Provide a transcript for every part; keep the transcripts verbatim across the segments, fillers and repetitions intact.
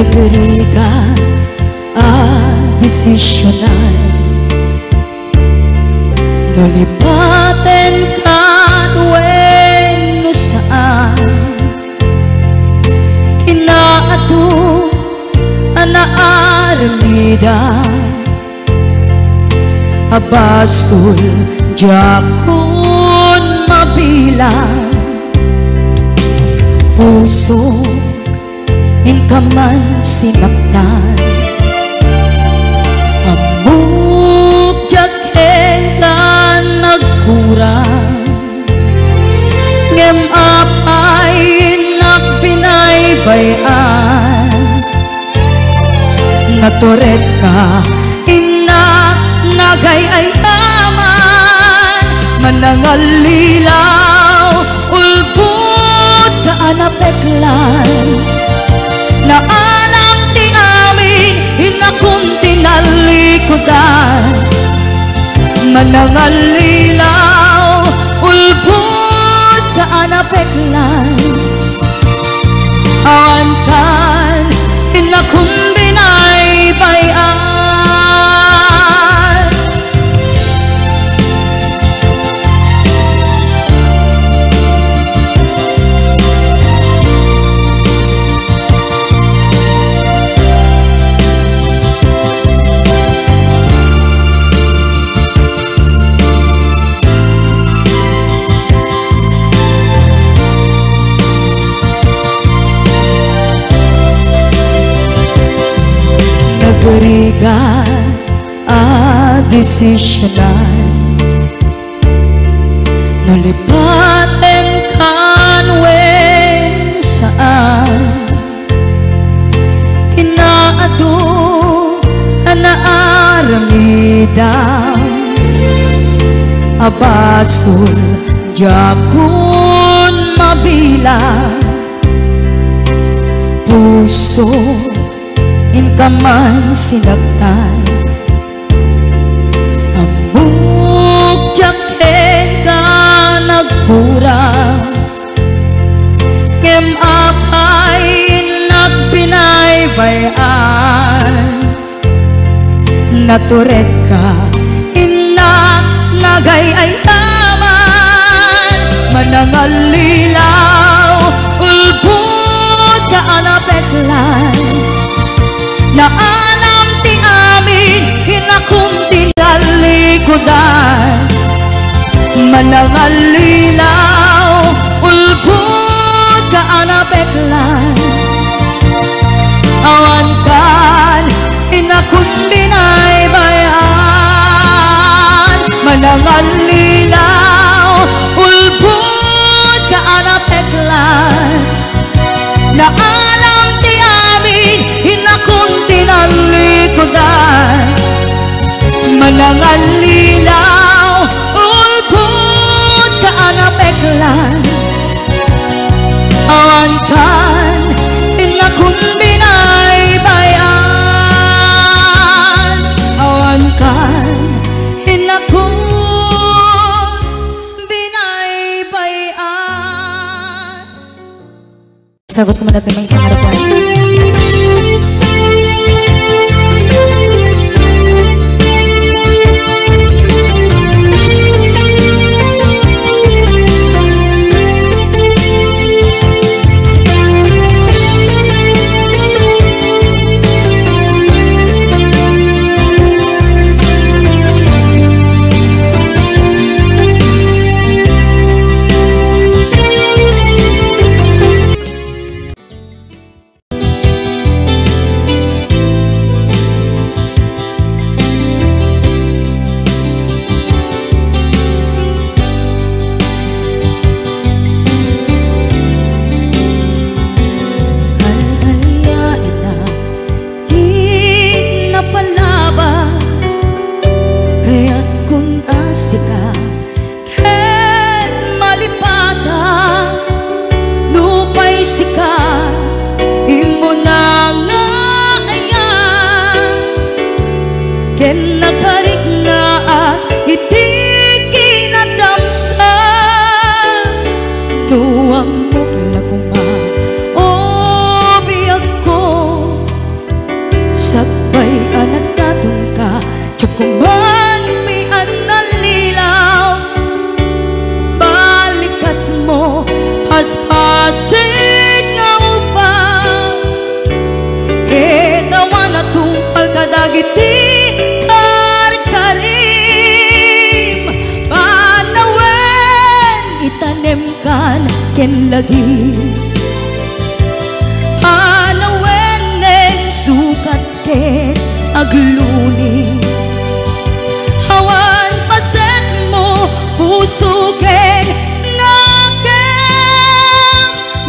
Nagrigat a desisionan, no lipatenkan wenno saan. Kinaadu a naaramidan a basol diakon mabilang. Puso, inka man sinaktan. Ammok diak kenka nagkurang, ngem apay innak binaybay-an? Naturedka, innak nagay-ayaman, manangallilaw, ulbodka a napeklan. Naalam ti amin, innakon tinallikudan. Manangallilaw, ulbodka a napeklan. Awankan, innakon binaybay-an. Nagrigat a desisionan, no lipatenkan wenno saan. Kinaadu a naaramidan a basol diakon mabilang. Puso, inka man sinaktan. Ammok diak kenka nagkurang, ngem apay innak binaybay-an? Naturedka, innak nagay-ayaman, manangallilaw, ulbodka a napeklan. Naalam ti amin, innakon tinallikudan. Manangallilaw, ulbodka a napeklan. Awankan, innakon binaybay-an. Manangallilaw, ulbodka a napeklan. Naalam ti amin, innakon tinallikudan. Manangallilaw, ulbodka a napeklan. Awankan, innakon binaybay-an. Awankan, innakon binaybay-an. Sagot ko muna ito, may isang request. Paspasig nga ubas, ket awan a tungpal kadagiti karkarim. Panawen, itanemkan ken lagip. Panawen, neng sukat ket agluni. Awan pasetmo, puso ken nakem,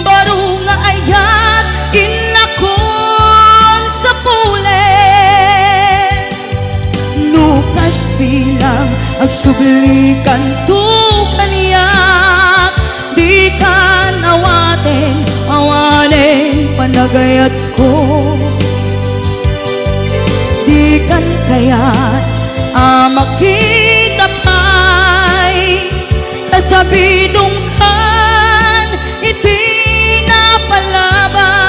baro nga ayat, inlakon sa pulen. No kas bilang, agsubli kanto kaniak, dikan awaten, awanen panagayat ko. Dikan kayat a makita pay, kasabidongkan iti napalabas.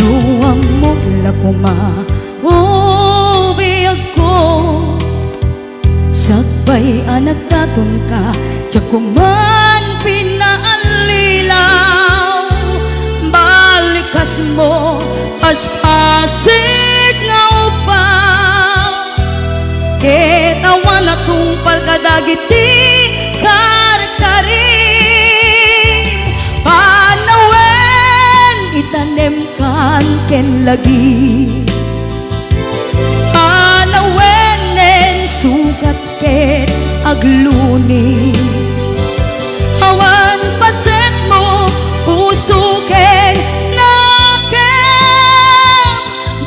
No ammok la koma, o biagko, sakbay a nagdatonka, diak koman pinaallilaw. Balikasmo, paspasig nga ubas, ket awan a tungpal kadagiti karkarim. Panawen, itanemkan ken lagip. Panawen, neng sukat ket agluni. Awan pasetmo, puso ken nakem,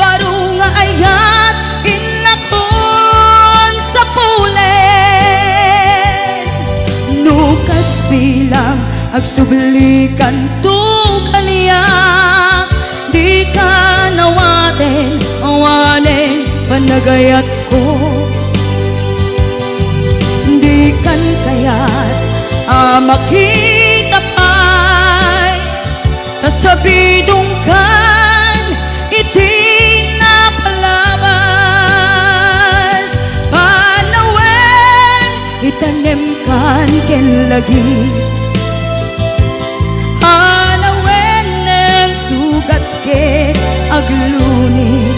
baro nga ayat, inlakon sa pulen. No kas bilang, agsubli kanto kaniak, dikan awaten, awanen panagayatko. Dikan kayat a makita pay, kasabidongkan iti napalabas. Panawen, itanemkan ken lagip. Panawen, neng sukat ket agluni.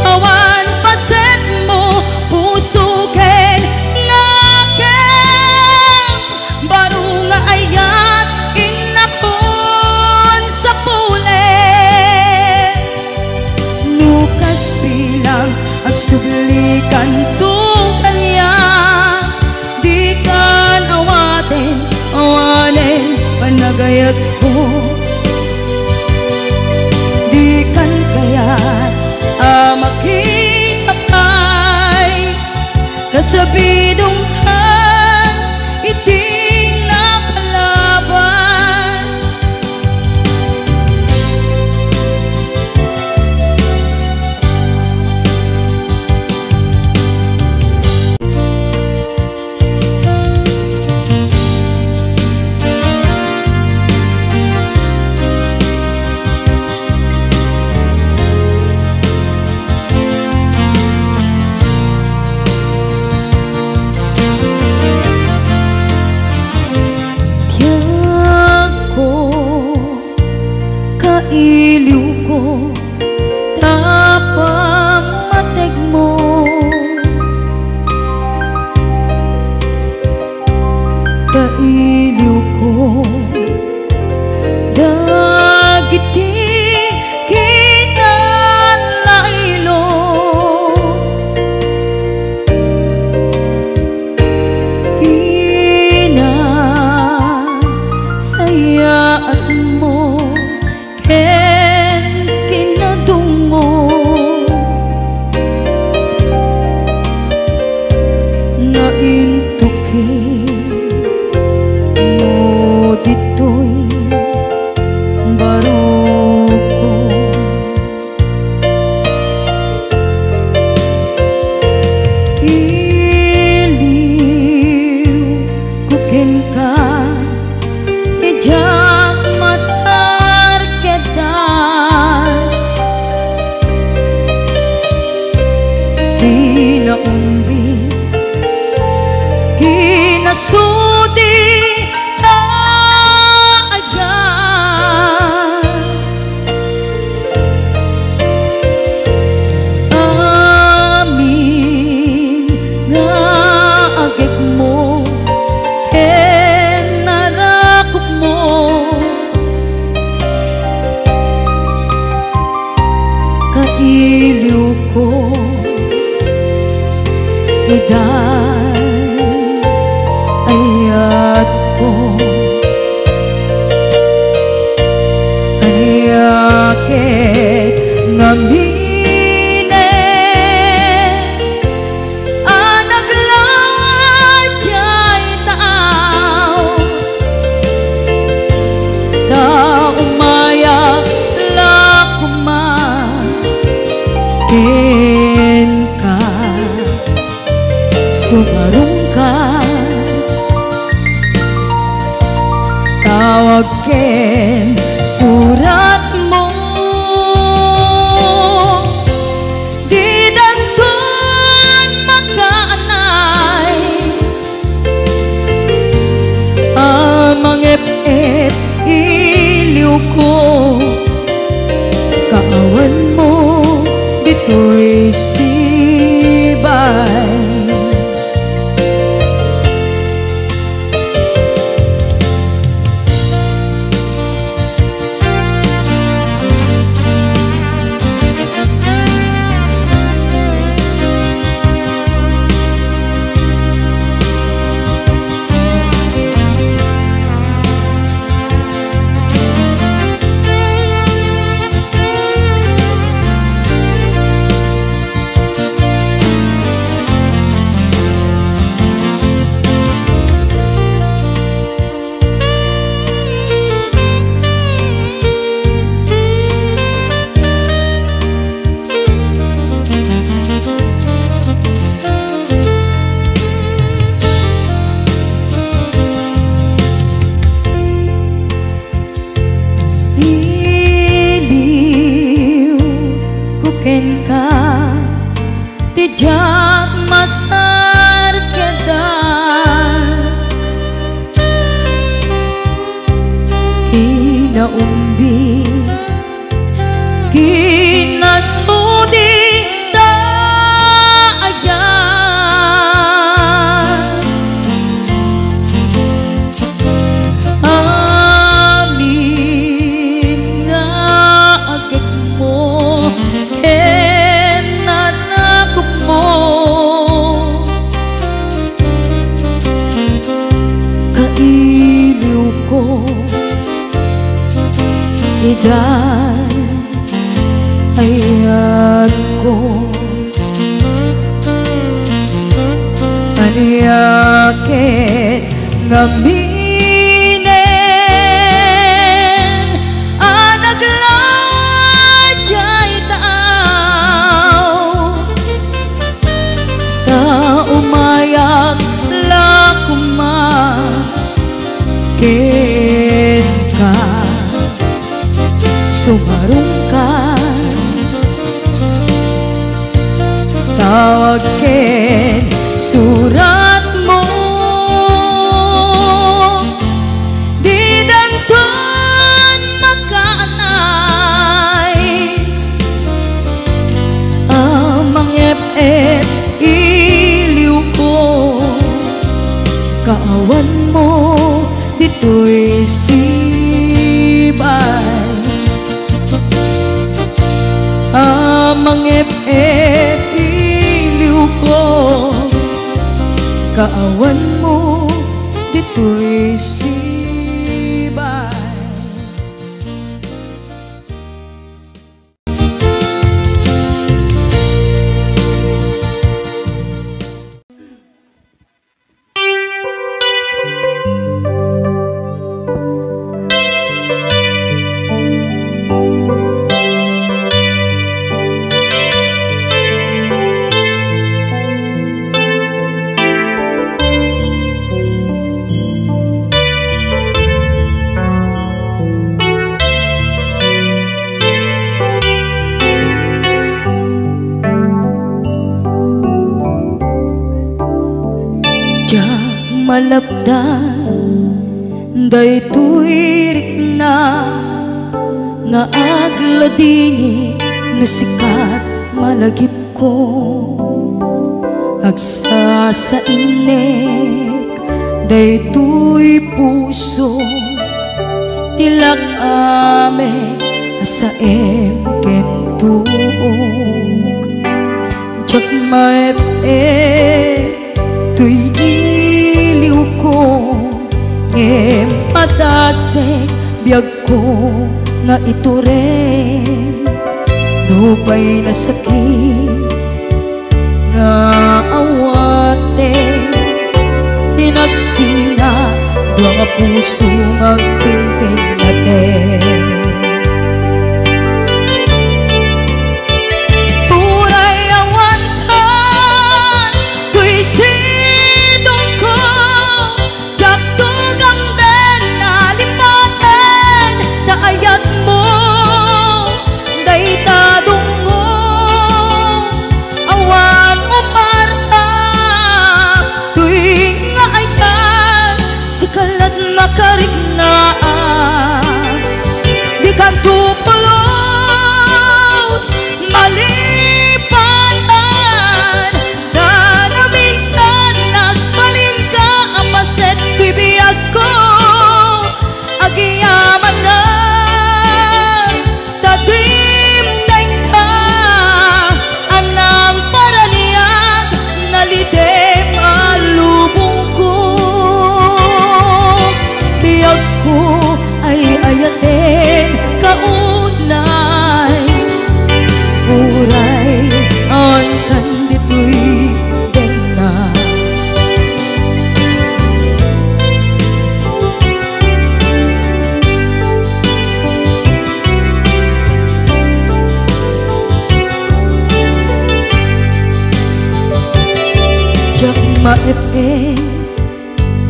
Awan pasetmo, puso ken nakem, baro nga ayat, inlakon sa pulen. No kas bilang, agsubli kanto kaniak, dikan awaten, awanen panagayatko. Dikan kayat a makita pay, kasabidongkan iti napalabas. Biagko, kailiwko, ta pammategmo. Kailiwko dagiti kinalailo, kinasayaatmo ken kin Sudi ta aya amin nga agekmo ken narakupmo. Kailiwko, idan ayatko. Ania ket ngamin a naglaw diay taaw, ta umayak la koma kenka. Sumarungka, tawag ken suratmo. Didanton makaanay a mangep-ep iliwko. Kaawanmo ditoy sibay. Iliwko kenka, ti diak masarkedan. Kinaumbi, kinasudi ta aya amin nga agekmo ken narakupmo. Kailiwko, idan ayatko. Ania ket ngaminen a naglaw diay taaw, ta umayak la koma kenka. Sumarungka, tawag ken suratmo. Didanton makaanay a mangep-ep iliwko. Kaawanmo ditoy sibay a mangep-ep iliwko. Kaawanmo ditoy sibay. Malapdan daytoy rikna nga agladingit no sika malagipko. Agsasainek daytoy puso ti lak-amek a saem ken tuok. Diak maep-ep toy iliwko, ngem padasek biagko nga itureng. Nupay nasakit nga awaten, tinagsina dua nga puso nga agpinpinnaten. Uray awankan toy sidongko, diak tugamden a lipaten ta ayatmo dayta dungngo. Awan umarta toy nga ayat, sika la't makariknaan. Dikanto pulos malipatan, ta naminsan nagbalinka a paset ti biagko. Agyamanak ta dimdengka a namparaniag, nalidem a lubongko. Biagko ay ayaten ka unay, uray awankan ditoy denna. Diak maep-ep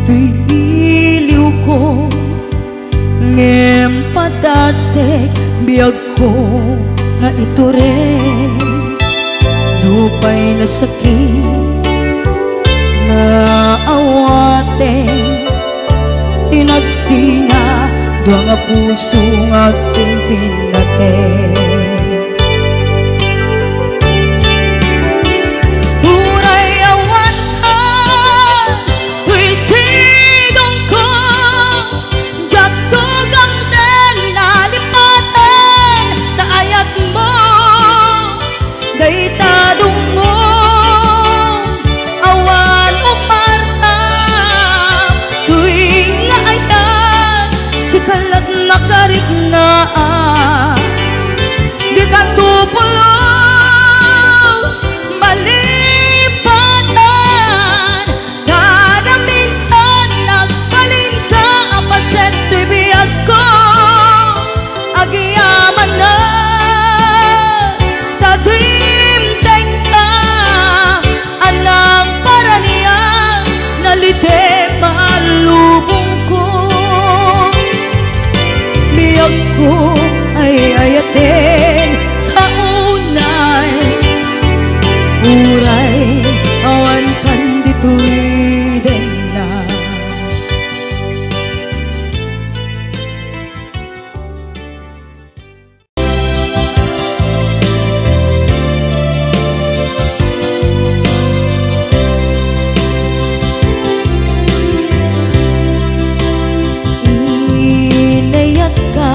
toy iliwko, ngem padasek biagko nga itureng. Nupay nasakit nga awaten, tinagsina dua nga puso nga agpinpinnaten. Uray awankan toy sidongko, diak tugamden a lipaten ta ayatmo dayta dungngo. Awan umarta toy nga ayat, sika la't makariknaan. Dikanto pulos malipatan, kada minsan nagbalinka a paset toy biagko. Agyamanak ta dimdengka a namparaniag, nalidem a lubongko. Biagko ay ayaten ka unay, uray awankan ditoy denna. Inayatka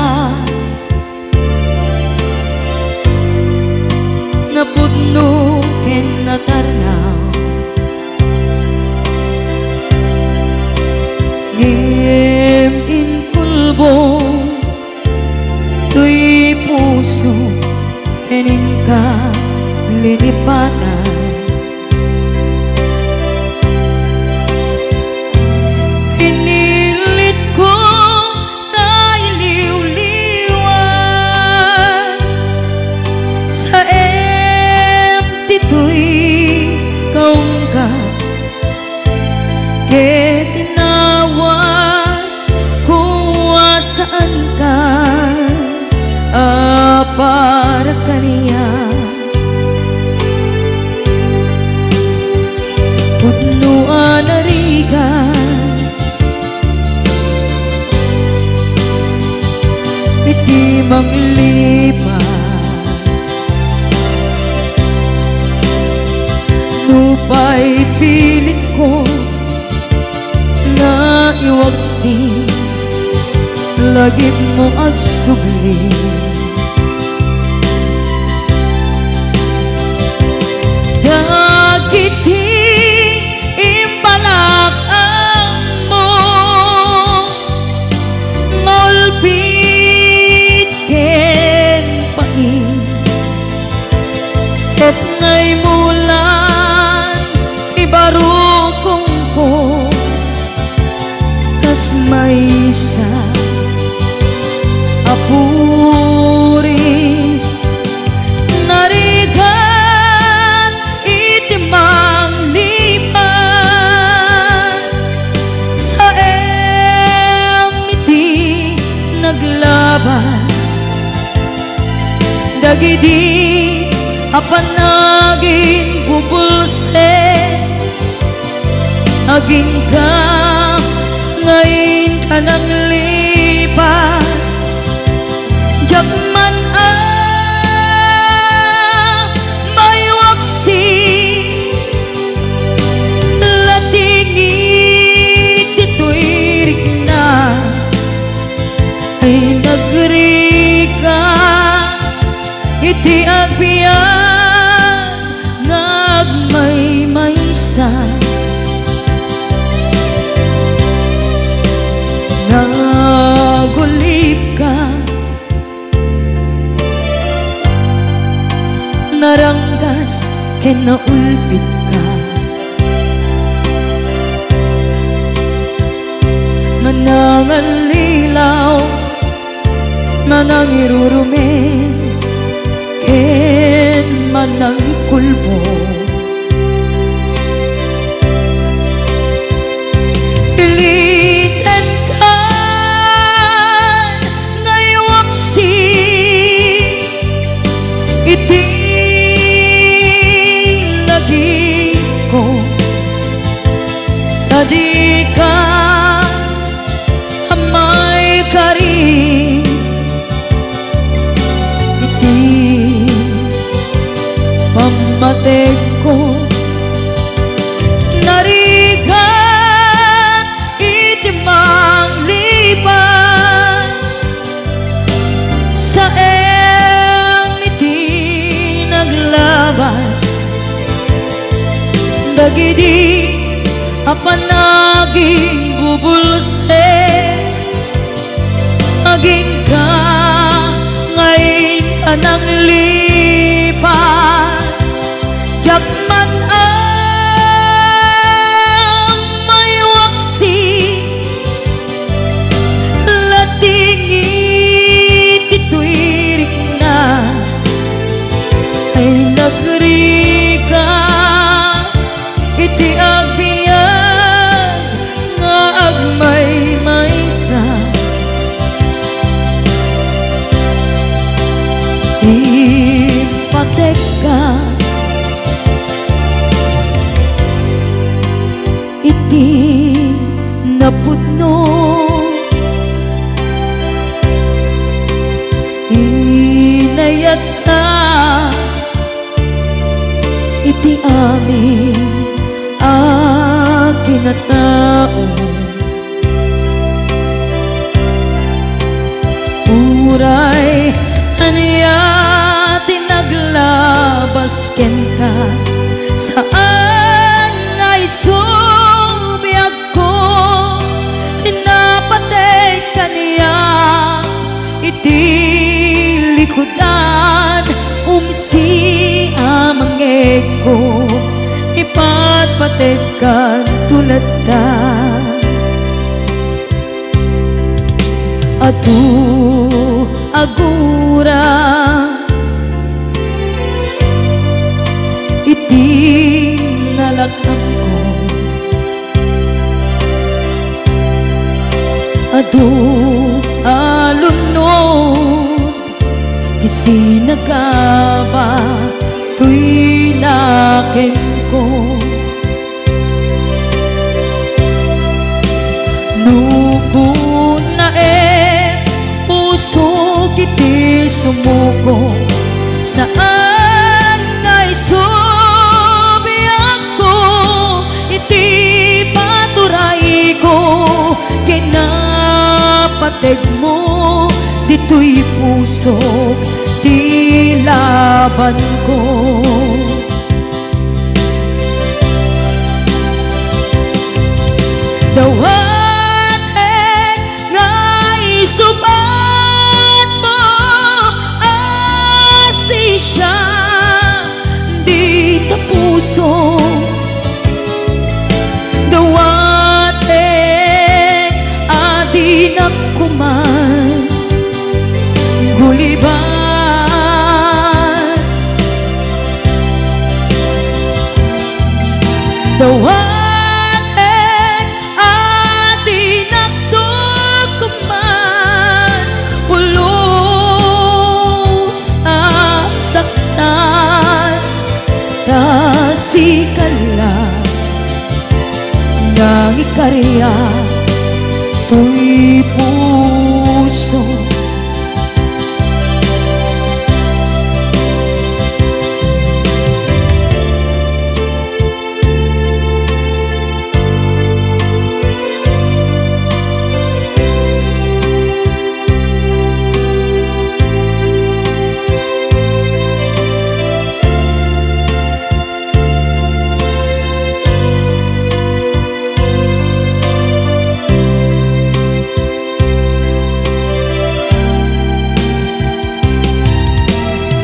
nga pudno ken natarnaw, ngem inkulbong toy puso ken inka linipatan. Inilitko nga iliwliwan, saem ditoy kaungkat ket inawatko a saanka a para kaniak. Pudno a narigat manglipat. Nupay pilit ko nga iwaksi, lagip mo agsubli. Dagiti imbalak-ammo nga ulpit ken pain, ket nga imulan ibarukongko kas maysa a puris. Narigat iti manglipat, saem iti naglabas. Dagidi a panaginbubulsek, agingga nga inka nanglipat. Diak man a maiwaksi, ladingit ditoy rikna. Ay nagrika iti agbiag nga agmaymaysa. Nagulipka, naranggas ken naulpitka. Manangallilaw, manangirurumen, ken manangikulbong. Ilitenkan nga iwaksi iti lagipko, ta dika a maikari iti pammategko. Narigat iti manglipat, saem iti naglabas. Dagidi a panaginbubulsek, agingga nga inka nanglipat. Diak man a maiwaksi, ladingit ditoy rikna. Ay nagrika iti agbiag nga agmaymaysa. Impatekka iti napudno. Inayatka iti amin a kinatao. Uray ania ti naglabas kenka, saan nga isu biagko, ti napateg kaniak iti likudan, umsi a mangegko, ipatpategkanto latta. Adu a gura iti nalak-amko. Adu a lunod ti sinagaba toy nakenko. No kunaem, pusok iti sumuko, saan nga isubiakko iti paturayko, kinapateg mo, ditoy pusok ti labanko. Dawatek nga isubat mo a sisya dita puso. Dawatek a dinak kuman gulibat. Dawatek a dinak kuman pulos a saktan. Ta sika la nga ikariak toy puso.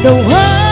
The one